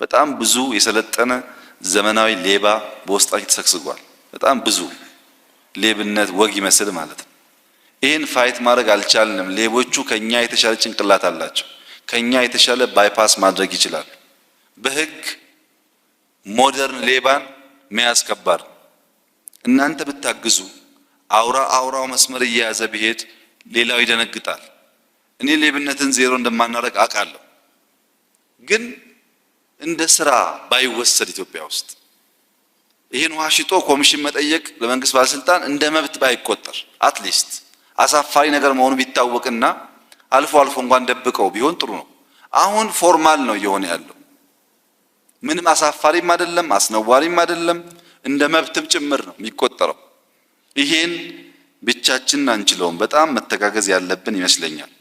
በጣም ብዙ የሰለጠነ ዘመናዊ ሌባ በውስጣችን ተሰግስጓል። በጣም ብዙ ሌብነት ወግ ይመስል ማለት ነው። ይህን fight ማድረግ አልቻልንም። ሌቦቹ ከኛ የተሻለ ጭንቅላት አላቸው። ከኛ የተሻለ bypass ማድረግ ይችላሉ። በህግ modern ሌባን መያዝ ከባድ ነው። እናንተ ብታግዙ አውራ አውራው መስመር እየያዘ ቢሄድ ሌላው ይደነግጣል። እኔ ሌብነትን ዜሮ እንደማናደርግ አውቃለሁ። ግን እንደ ስራ ባይወሰድ ኢትዮጵያ ውስጥ ይህን ውሃ ሽጦ ኮሚሽን መጠየቅ ለመንግስት ባለስልጣን እንደ መብት ባይቆጠር at least አሳፋሪ ነገር መሆኑ ቢታወቅና አልፎ አልፎ እንኳን ደብቀው ቢሆን ጥሩ ነው። አሁን formal ነው እየሆነ ያለው። ምንም አሳፋሪም አይደለም፣ አስነዋሪም አይደለም፣ እንደ መብትም ጭምር ነው የሚቆጠረው። ይሄን ብቻችንን አንችለውም። በጣም መተጋገዝ ያለብን ይመስለኛል።